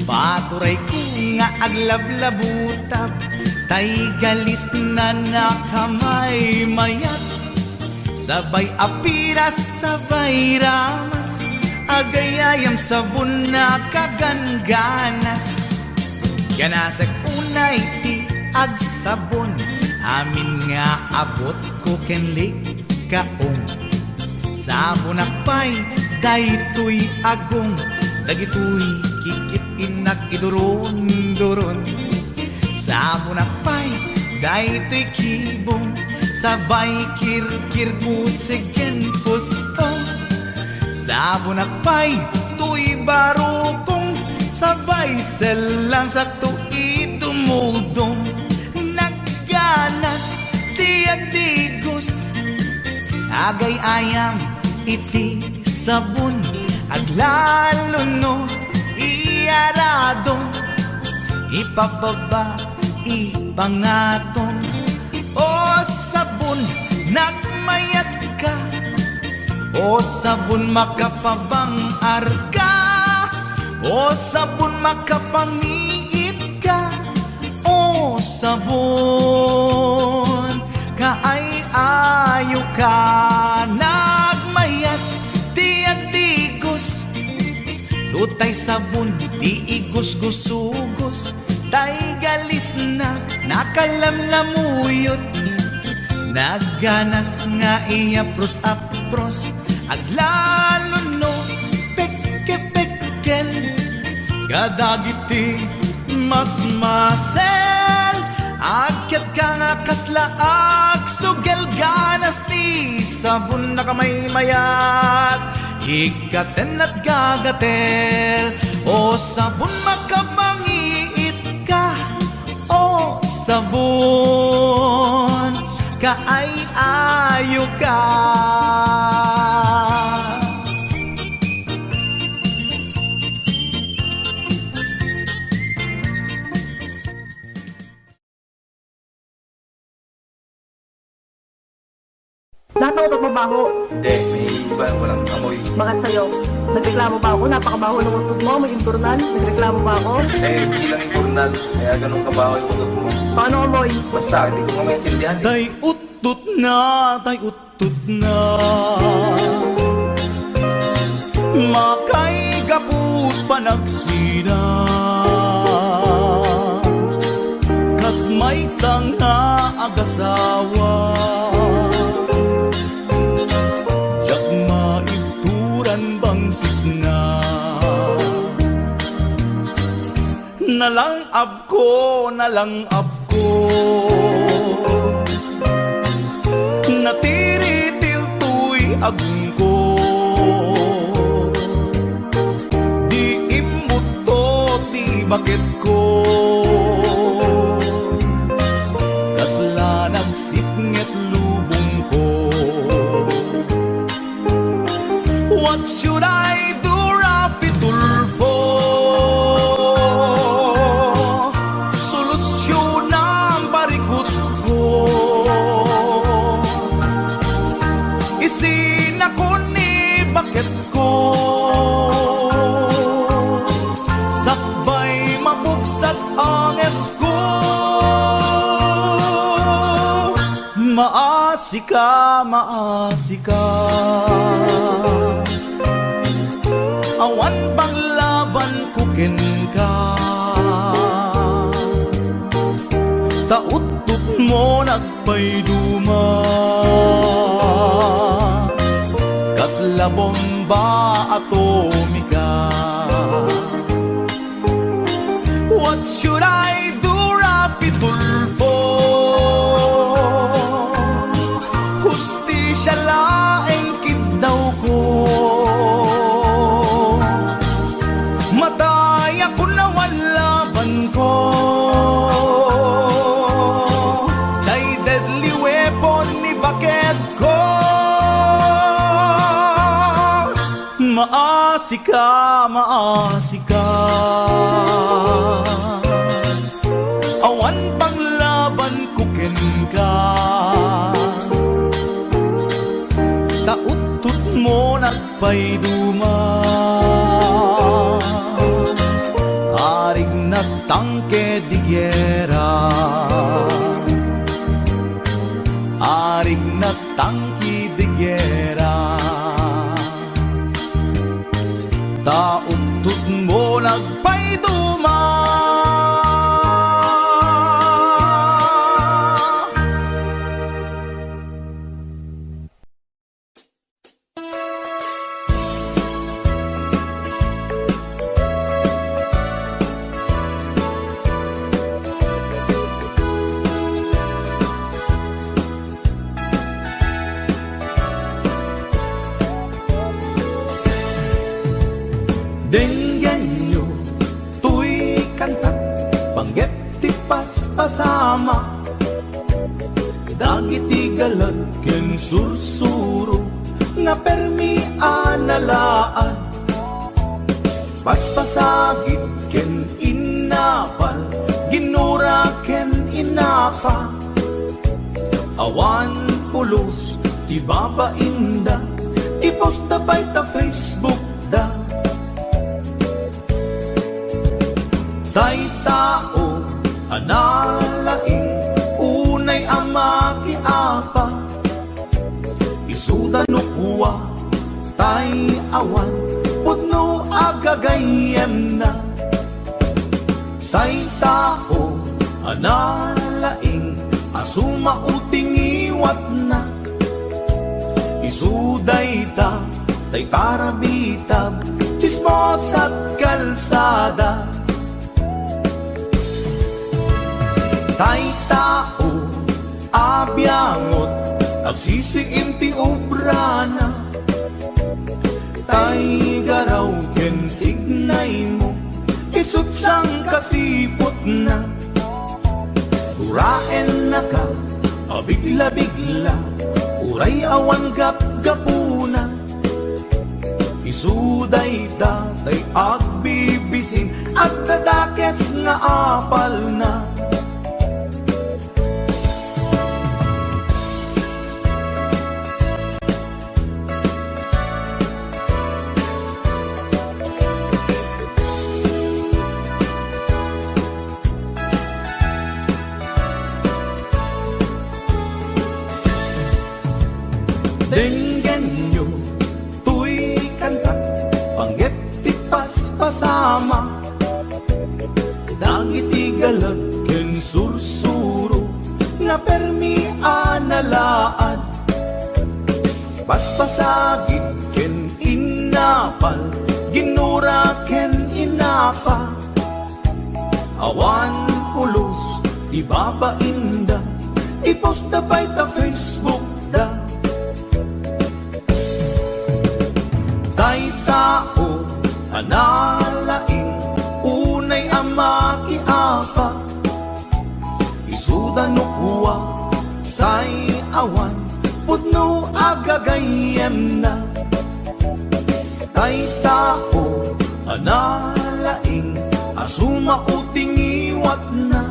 Paturayko nga aglablabutab, tay galisna nakamaymayat. Sabay a piras, sabay ramas, agayayam sabon nakagangganas. Ganasek unay ti agsabon, amin nga abutko ken likaong. Sabonak pay daytoy agong, dagitoy kikit-innak iduron-duron. Sabonak pay daytoy kibong, sabay kirkir puseg ken pus-ong. Sabonak pay toy barukong, sabay sellang sakto idumudong. Nagganas ti agdigos, agay-ayam iti sabon, aglalo no iyaradong, ipababa, ipangatong. O sabon, nagmayatka. O sabon, makapabang-arka. O sabon, makapangiitka. O sabon, kaay-ayoka. Nagmayat ti agdigos, no tay sabon ti igusgusugos, tay galisna nakalamlamuyot. Nagganas nga iyapros-apros, aglaluno, pekke-pekken, kadagiti masmasel. Agkatka nga kasla agsugel, ganas ti sabon a kamaymayat, ikkaten a gagatel. O sabon, makapangiit ka. O sabon, kaay-ayo ka. Nataw to mabaho. Hindi, may iba, walang amoy. Bakit sa'yo? Nagreklamo ba ako? Napakabaho ng utot mo, may impurnal. Nagreklamo ba ako? Eh, hindi lang impurnal. Kaya ganun kabaho yung utot mo. Paano amoy? Basta, hindi ko nga maintindihan eh. Tay uttot na, tay uttot na. Makaigapu't panagsina. Kas maysa nga agasawa, diak maibturan bangsit na. Nalang-abko, nalang-abko. Natiritil toy agongko. Di immutto ti baketko. Kasla nagsipnget lubongko. What should I do, Rafi Tulfo? Solusyonam parikutko. Isinakon ni baketko. Sakbay mapugsat angesko. Maasika, maasika. Awan panglabanko kenka. Ta uttot mo nagpaiduma. Kasla bomba atomika. What should I do, Rafi Tulfo? Hustisia laeng kiddawko. Matayakon awan labanko. Diay deadly weapon ni baketko. Maasika, maasika. Awan panglabanko kenka. Ta uttot mo nagpaiduma. Arigna tangke di gera. Arigna tangke di gera. Ta uttot mo nagpaiduma. Denggenyo toy kantat, panggep ti paspasama. Dagiti galag ken sursuro nga permi a nalaan. Paspasagid ken innapal, ginura ken innapa. Awan pulos ti babainda, i-post da pay ta Facebook da. Tay tao a nalaing unay a makiapa, isuda no kua tay awan pudno a gagayyemna. Tay tao a nalaing a Sumao ti ngiwatna. Isu dayta, tay tarabitab, tsismosat kalsada. Tay tao a biangot, agsisiim ti obrana. Tay garaw ken tignaymo, isut' sangkasiputna. Duraennaka a bigla-bigla, uray awan gapgapuna. Isu dayta tay agbibisin, adda dakes nga apalna. Denggenyo toy kanta, panggep ti paspasama. Dagiti galag ken sursuro nga permi a nalaad. Paspasagid ken innapal, ginnura ken inapa. Awan pulos ti babainda, i-post da pay ta Facebook da. Tay tao a nalaing, unay a makiapa. Isuda no kua, tay awan pudno a gagayyemna. Tay tao a nalaing a sumao ti ngiwatna.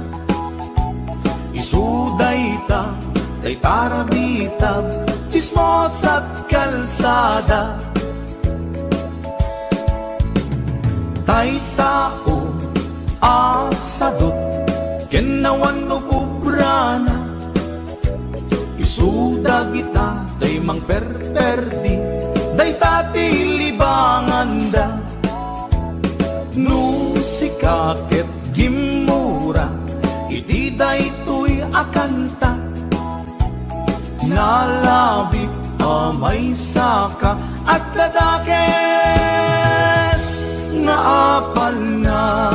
Isu dayta, tay tarabitab, tsismosat kalsada. Tay tao a sadut ken awan no pubrana. Isu dagita tay mangperperdi, dayta ti libanganda. No sika ket gimmura iti daytoy a kanta, nalabit a maysaka, adda dakes nga apalna.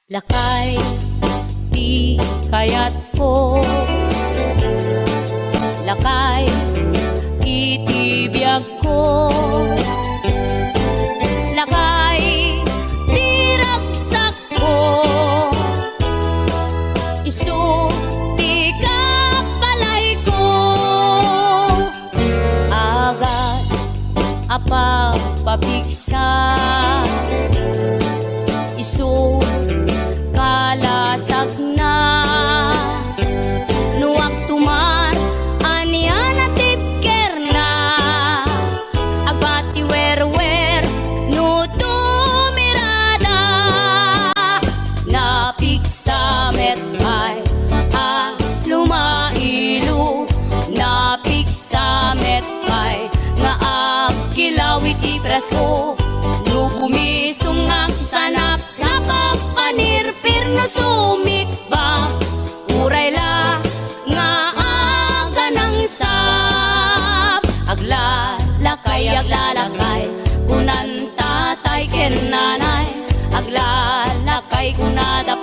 Lakay ti kayatko, lakay iti biagko, lakay ti ragsak ko, isu ti kapalayko. Agas a pagpapigsa, isu kalasagna. No agtuman, ania natibkerna? Agbati werwer no tumirada. Napigsa met pay a lumailo, napigsa met pay nga agkilaw iti presko. No bumisong nga agsanapsap, agpanirpir no sumikbang, uray la nga aganangsap. Aglalakay, aglalakay, kunan tatay ken nanay. Aglalakay, kunada